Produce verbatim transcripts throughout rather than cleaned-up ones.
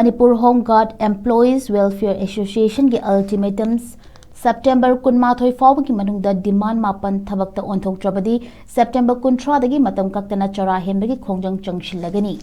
Manipur Home Guard Employees Welfare Association ꯒꯤ ultimatums September ꯀꯨꯟꯃꯥꯊꯣꯏ ꯐꯥꯎꯕꯒꯤ ꯃꯅꯨꯡꯗ demand ꯃꯥꯄꯟ ꯊꯕꯛꯇ ꯑꯣꯟꯊꯣꯛꯇ꯭ꯔꯕꯗꯤ September ꯀꯨꯟꯊ꯭ꯔꯥꯗꯒꯤ ꯃꯇꯝ ꯀꯛꯇꯅ ꯆꯔꯥ ꯍꯦꯟꯕꯒꯤ ꯈꯣꯡꯖꯪ ꯆꯪꯁꯤꯜꯂꯒꯅꯤ꯫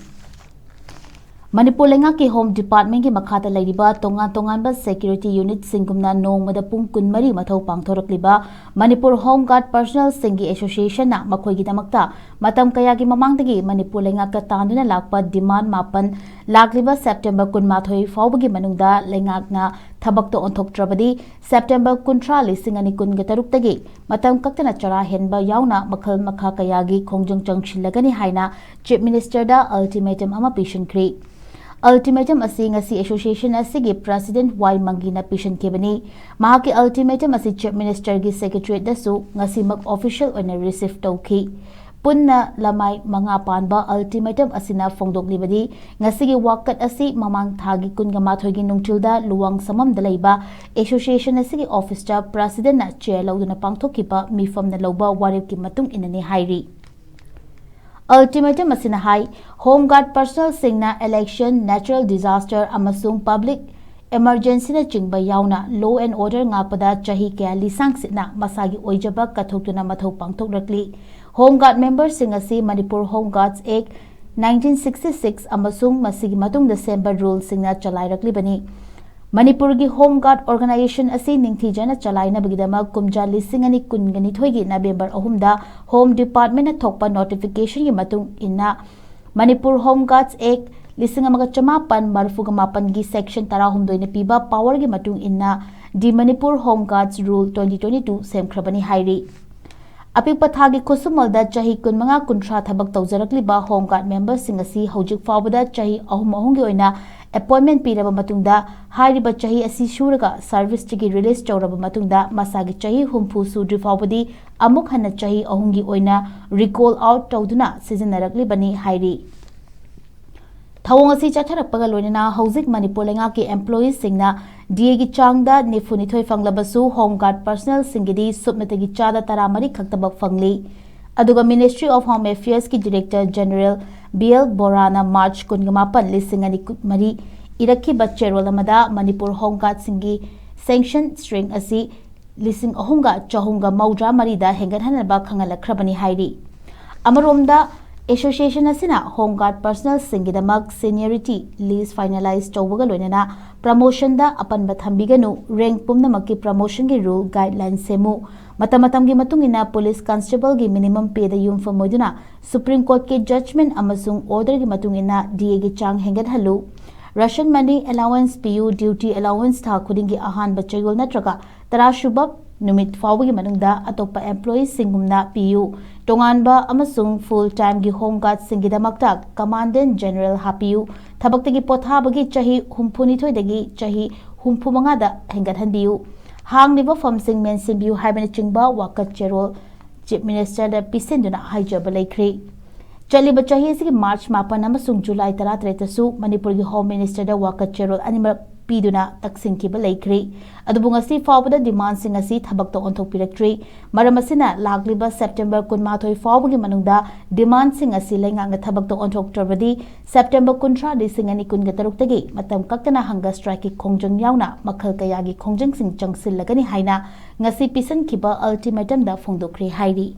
ꯃꯅꯤꯄꯨꯔ ꯂꯩꯉꯥꯛꯀꯤ Home Department ꯀꯤ ꯃꯈꯥꯗ ꯂꯩꯔꯤꯕ ꯇꯣꯉꯥꯟ ꯇꯣꯉꯥꯟꯕ security unit ꯁꯤꯡꯒꯨꯝꯅ ꯅꯣꯡꯃꯗ ꯄꯨꯡ ꯀꯨꯟꯃꯔꯤ ꯃꯊꯧ ꯄꯥꯡꯊꯣꯔꯛꯂꯤꯕ ꯃꯅꯤꯄꯨꯔ Home Guard personnel ꯁꯤꯡꯒꯤ association ꯅ ꯃꯈꯣꯏꯒꯤꯗꯃꯛꯇ ꯃꯇꯝ ꯀꯌꯥꯒꯤ ꯃꯃꯥꯡꯗꯒꯤ ꯃꯅꯤꯄꯨꯔ ꯂꯩꯉꯥꯛꯇ ꯇꯥꯟꯗꯨꯅ ꯂꯥꯛꯄ demand ꯃꯥꯄꯟ ꯂꯥꯛꯂꯤꯕ September ꯀꯨꯟꯃꯥꯊꯣꯏ ꯐꯥꯎꯕꯒꯤ ꯃꯅꯨꯡꯗ ꯂꯩꯉꯥꯛꯅ ꯊꯕꯛꯇ ꯑꯣꯟꯊꯣꯛꯇ꯭ꯔꯕꯗꯤ September ꯀꯨꯟꯊ꯭ꯔꯥ, ꯂꯤꯁꯤꯡ ꯑꯅꯤ ꯀꯨꯟꯒ ꯇꯔꯨꯛꯇꯒꯤ ꯃꯇꯝ ꯀꯛꯇꯅ ꯆꯔꯥ ꯍꯦꯟꯕ ꯌꯥꯎꯅ ꯃꯈꯜ ꯃꯈꯥ ꯀꯌꯥꯒꯤ ꯈꯣꯡꯖꯪ ꯆꯪꯁꯤꯜꯂꯒꯅꯤ ꯍꯥꯏꯅ Chief Minister ꯗ ultimatum ꯑꯃ ꯄꯤꯁꯤꯟꯈ꯭ꯔꯤ꯫ Ultimatum ꯑꯁꯤ ꯉꯁꯤ association ꯑꯁꯤꯒꯤ President ꯋꯥꯏ ꯃꯪꯒꯤꯅ ꯄꯤꯁꯤꯟꯈꯤꯕꯅꯤ꯫ ꯃꯍꯥꯛꯀꯤ ultimatum ꯑꯁꯤ Chief Minister ꯒꯤ Secretariat ꯗꯁꯨ ꯉꯁꯤꯃꯛ official ꯑꯣꯏꯅ receive ꯇꯧꯈꯤ꯫ ꯄꯨꯟꯅ ꯂꯃꯥꯏ ꯃꯉꯥ ꯄꯥꯟꯕ ultimatum ꯑꯁꯤꯅ ꯐꯣꯡꯗꯣꯛꯂꯤꯕꯗꯤ, ꯉꯁꯤꯒꯤ ꯋꯥꯀꯠ ꯑꯁꯤ ꯃꯃꯥꯡ ꯊꯥꯒꯤ ꯀꯨꯟꯒ ꯃꯥꯊꯣꯏꯒꯤ ꯅꯨꯡꯊꯤꯜꯗ ꯂꯨꯋꯥꯡ ꯁꯝꯃꯝꯗ ꯂꯩꯕ association ꯑꯁꯤꯒꯤ office ꯇ President ꯅ chair ꯂꯧꯗꯨꯅ ꯄꯥꯡꯊꯣꯛꯈꯤꯕ ꯃꯤꯐꯝꯅ ꯂꯧꯕ ꯋꯥꯔꯦꯞꯀꯤ ꯃꯇꯨꯡ ꯏꯟꯅꯅꯤ ꯍꯥꯏꯔꯤ꯫ Ultimatum ꯑꯁꯤꯅ ꯍꯥꯏ, Home Guard personnel ꯁꯤꯡꯅ election, natural disaster ꯑꯃꯁꯨꯡ public emergency ꯅꯆꯤꯡꯕ ꯌꯥꯎꯅ law and order ꯉꯥꯛꯄꯗ ꯆꯍꯤ ꯀꯌꯥ ꯂꯤꯁꯥꯡꯁꯤꯠꯅ ꯃꯁꯥꯒꯤ ꯑꯣꯏꯖꯕ ꯀꯠꯊꯣꯛꯇꯨꯅ ꯃꯊꯧ ꯄꯥꯡꯊꯣꯛꯂꯛꯂꯤ꯫ Home Guard member ꯁꯤꯡ ꯑꯁꯤ Manipur Home Guards Act nineteen sixty six ꯑꯃꯁꯨꯡ ꯃꯁꯤꯒꯤ ꯃꯇꯨꯡꯗ ꯁꯦꯝꯕ rule ꯁꯤꯡꯅ ꯆꯂꯥꯏꯔꯛꯂꯤꯕꯅꯤ꯫ ꯃꯅꯤꯄꯨꯔꯒꯤ Home Guard organization ꯑꯁꯤ ꯅꯤꯡꯊꯤꯖꯅ ꯆꯂꯥꯏꯅꯕꯒꯤꯗꯃꯛ ꯀꯨꯝꯖꯥ ꯂꯤꯁꯤꯡ ꯑꯅꯤ ꯀꯨꯟꯒ ꯅꯤꯊꯣꯏꯒꯤ November ꯑꯍꯨꯝꯗ Home Department ꯅ ꯊꯣꯛꯄ notification ꯒꯤ ꯃꯇꯨꯡ ꯏꯟꯅ ꯃꯅꯤꯄꯨꯔ Home Guards Act ꯂꯤꯁꯤꯡ ꯑꯃꯒ ꯆꯃꯥꯄꯟ ꯃꯔꯤꯐꯨꯒ ꯃꯥꯄꯟꯒꯤ section ꯇꯔꯥꯍꯨꯝꯗꯣꯏꯅ ꯄꯤꯕ power ꯒꯤ ꯃꯇꯨꯡ ꯏꯟꯅ The Manipur Home Guards Rule twenty twenty-two ꯁꯦꯝꯈ꯭ꯔꯕꯅꯤ ꯍꯥꯏꯔꯤ꯫ ꯑꯄꯤꯛꯄ ꯊꯥꯒꯤ ꯈꯨꯠꯁꯨꯃꯜꯗ ꯆꯍꯤ ꯀꯨꯟꯃꯉꯥ ꯀꯨꯟꯊ꯭ꯔꯥ ꯊꯕꯛ ꯇꯧꯖꯔꯛꯂꯤꯕ Home Guard member ꯁꯤꯡ ꯑꯁꯤ ꯍꯧꯖꯤꯛ ꯐꯥꯎꯕꯗ ꯆꯍꯤ ꯑꯍꯨꯝ ꯑꯍꯨꯝꯒꯤ ꯑꯣꯏꯅ appointment ꯄꯤꯔꯕ ꯃꯇꯨꯡꯗ, ꯍꯥꯏꯔꯤꯕ ꯆꯍꯤ ꯑꯁꯤ ꯁꯨꯔꯒ service ꯇꯒꯤ release ꯇꯧꯔꯕ ꯃꯇꯨꯡꯗ, ꯃꯁꯥꯒꯤ ꯆꯍꯤ ꯍꯨꯝꯐꯨ ꯁꯨꯗ꯭ꯔꯤ ꯐꯥꯎꯕꯗꯤ ꯑꯃꯨꯛ ꯍꯟꯅ ꯆꯍꯤ ꯑꯍꯨꯝꯒꯤ ꯑꯣꯏꯅ recall out ꯇꯧꯗꯨꯅ ꯁꯤꯖꯤꯟꯅꯔꯛꯂꯤꯕꯅꯤ ꯍꯥꯏꯔꯤ꯫ ꯊꯧꯑꯣꯡ ꯑꯁꯤ ꯆꯠꯊꯔꯛꯄꯒ ꯂꯣꯏꯅꯅ ꯍꯧꯖꯤꯛ ꯃꯅꯤꯄꯨꯔ ꯂꯩꯉꯥꯛꯀꯤ employee ꯁꯤꯡꯅ D A ꯒꯤ ꯆꯥꯡꯗ ꯅꯤꯐꯨꯅꯤꯊꯣꯏ ꯐꯪꯂꯕꯁꯨ, Home Guard personnel ꯁꯤꯡꯒꯤꯗꯤ ꯁꯨꯞꯅꯇꯒꯤ ꯆꯥꯗ ꯇꯔꯥꯃꯔꯤ ꯈꯛꯇꯃꯛ ꯐꯪꯂꯤ꯫ ꯑꯗꯨꯒ Ministry of Home Affairs ꯀꯤ Director General B L ꯕꯣꯔꯥꯅ March ꯀꯨꯟꯒ ꯃꯥꯄꯟ, ꯂꯤꯁꯤꯡ ꯑꯅꯤ ꯀꯨꯟꯃꯔꯤ ꯏꯔꯛꯈꯤꯕ ꯆꯦꯔꯣꯜ ꯑꯃꯗ ꯃꯅꯤꯄꯨꯔ ꯍꯣꯝ ꯒꯥꯔꯗꯁꯤꯡꯒꯤ ꯁꯦꯡꯁꯟ ꯁ꯭ꯇ꯭ꯔꯦꯡ ꯑꯁꯤ ꯂꯤꯁꯤꯡ ꯑꯍꯨꯝꯒ ꯆꯍꯨꯝꯒ ꯃꯧꯗ꯭ꯔꯥ ꯃꯔꯤꯗ ꯍꯦꯟꯒꯠꯍꯟꯅꯕ ꯈꯪꯍꯜꯂꯛꯈ꯭ꯔꯕꯅꯤ ꯍꯥꯏꯔꯤ꯫ ꯑꯃꯔꯣꯝꯗ, ꯑꯦꯁꯣꯁꯤꯌꯦꯁꯟ ꯑꯁꯤꯅ ꯍꯣꯝ ꯒꯥꯔꯗ ꯄꯔꯁꯅꯦꯜꯁꯤꯡꯒꯤꯗꯃꯛ ꯁꯦꯅꯤꯌꯔꯤꯇꯤ ꯂꯤꯁ ꯐꯥꯏꯅꯦꯂꯥꯏꯖ ꯇꯧꯕꯒ ꯂꯣꯏꯅꯅ ꯄ꯭ꯔꯃꯣꯁꯟꯗ ꯑꯄꯟꯕ ꯊꯝꯕꯤꯒꯅꯨ, ꯔꯦꯡꯛ ꯄꯨꯝꯅꯃꯛꯀꯤ ꯄ꯭ꯔꯃꯣꯁꯟꯒꯤ ꯔꯨꯜ ꯒꯥꯏꯗꯂꯥꯏꯟ ꯁꯦꯝꯃꯨ꯫ ꯃꯇꯝ ꯃꯇꯝꯒꯤ ꯃꯇꯨꯡ ꯏꯟꯅ ꯄꯨꯂꯤꯁ ꯀꯟꯁꯇꯦꯕꯜꯒꯤ ꯃꯤꯅꯤꯃꯝ ꯄꯦꯗ ꯌꯨꯝꯐꯝ ꯑꯣꯏꯗꯨꯅ ꯁꯨꯄ꯭ꯔꯤꯝ ꯀꯣꯔꯠꯀꯤ ꯖꯖꯃꯦꯟ ꯑꯃꯁꯨꯡ ꯑꯣꯔꯗꯔꯒꯤ ꯃꯇꯨꯡ ꯏꯟꯅ ꯗꯤ ꯑꯦꯒꯤ ꯆꯥꯡ ꯍꯦꯟꯒꯠꯍꯜꯂꯨ꯫ ꯔꯦꯁꯟ ꯃꯅꯤ ꯑꯦꯂꯥꯋꯦꯟꯁ ꯄꯤꯌꯨ, ꯗ꯭ꯌꯨꯇꯤ ꯑꯦꯂꯥꯋꯦꯟꯁ ꯊꯥ ꯈꯨꯗꯤꯡꯒꯤ ꯑꯍꯥꯟꯕ ꯆꯌꯣꯜ ꯅꯠꯇ꯭ꯔꯒ ꯇꯔꯥꯁꯨꯕ ꯅꯨꯃꯤꯠ ꯐꯥꯎꯕꯒꯤ ꯃꯅꯨꯡꯗ ꯑꯇꯣꯞꯄ ꯑꯦꯝꯄ꯭ꯂꯣꯌꯤꯁꯤꯡꯒꯨꯝꯅ ꯄꯤꯌꯨ꯫ ꯇꯣꯉꯥꯟꯕ ꯑꯃꯁꯨꯡ ꯐꯨꯜ ꯇꯥꯏꯝꯒꯤ ꯍꯣꯝ ꯒꯥꯔꯗꯁꯤꯡꯒꯤꯗꯃꯛꯇ ꯀꯃꯥꯟꯗꯦꯟ ꯖꯦꯅꯔꯦꯜ ꯍꯥꯞꯄꯤꯌꯨ꯫ ꯊꯕꯛꯇꯒꯤ ꯄꯣꯊꯥꯕꯒꯤ ꯆꯍꯤ ꯍꯨꯝꯐꯨꯅꯤꯊꯣꯏꯗꯒꯤ ꯆꯍꯤ ꯍꯨꯝꯐꯨꯃꯉꯥꯗ ꯍꯦꯟꯒꯠꯍꯟꯕꯤꯌꯨ꯫ ꯍꯥꯡꯂꯤꯕ ꯐꯝꯁꯤꯡ ꯃꯦꯟꯁꯤꯟꯕꯤꯌꯨ ꯍꯥꯏꯕꯅꯆꯤꯡꯕ ꯋꯥꯀꯠ ꯆꯦꯔꯣꯜ ꯆꯤꯐ ꯃꯤꯅꯤꯁꯇꯔꯗ ꯄꯤꯁꯤꯟꯗꯨꯅ ꯍꯥꯏꯖꯕ ꯂꯩꯈ꯭ꯔꯦ꯫ ꯆꯠꯂꯤꯕ ꯆꯍꯤ ꯑꯁꯤꯒꯤ ꯃꯥꯔꯆ ꯃꯥꯄꯟ ꯑꯃꯁꯨꯡ ꯖꯨꯂꯥꯏ ꯇꯔꯥꯇꯔꯦꯠꯇꯁꯨ ꯃꯅꯤꯄꯨꯔꯒꯤ ꯍꯣꯝ ꯃꯤꯅꯤꯁꯇꯔꯗ ꯋꯥꯀꯠ ꯆꯦꯔꯣꯜ ꯑꯅꯤꯃꯛ ꯄꯤꯗꯨꯅ ꯇꯛꯁꯤꯟꯈꯤꯕ ꯂꯩꯈ꯭ꯔꯦ꯫ ꯑꯗꯨꯕꯨ ꯉꯁꯤ ꯐꯥꯎꯕꯗ ꯗꯤꯃꯥꯟꯁꯤꯡ ꯑꯁꯤ ꯊꯕꯛꯇ ꯑꯣꯟꯊꯣꯛꯄꯤꯔꯛꯇ꯭ꯔꯤ꯫ ꯃꯔꯝ ꯑꯁꯤꯅ ꯂꯥꯛꯂꯤꯕ ꯁꯦꯞꯇꯦꯝꯕꯔ ꯀꯨꯟꯃꯥꯊꯣꯏ ꯐꯥꯎꯕꯒꯤ ꯃꯅꯨꯡꯗ ꯗꯤꯃꯥꯟꯁꯤꯡ ꯑꯁꯤ ꯂꯩꯉꯥꯛꯅ ꯊꯕꯛꯇ ꯑꯣꯟꯊꯣꯛꯇ꯭ꯔꯕꯗꯤ ꯁꯦꯞꯇꯦꯝꯕꯔ ꯀꯨꯟꯊ꯭ꯔꯥ, ꯂꯤꯁꯤꯡ ꯑꯅꯤ ꯀꯨꯟꯒ ꯇꯔꯨꯛꯇꯒꯤ ꯃꯇꯝ ꯀꯛꯇꯅ ꯍꯪꯒꯔ ꯁ꯭ꯇ꯭ꯔꯥꯏꯛꯀꯤ ꯈꯣꯡꯖꯪ ꯌꯥꯎꯅ ꯃꯈꯜ ꯀꯌꯥꯒꯤ ꯈꯣꯡꯖꯪꯁꯤꯡ ꯆꯪꯁꯤꯜꯂꯒꯅꯤ ꯍꯥꯏꯅ ꯉꯁꯤ ꯄꯤꯁꯤꯟꯈꯤꯕ ꯑꯜꯇꯤꯃꯦꯇꯝꯗ ꯐꯣꯡꯗꯣꯛꯈ꯭ꯔꯦ ꯍꯥꯏꯔꯤ꯫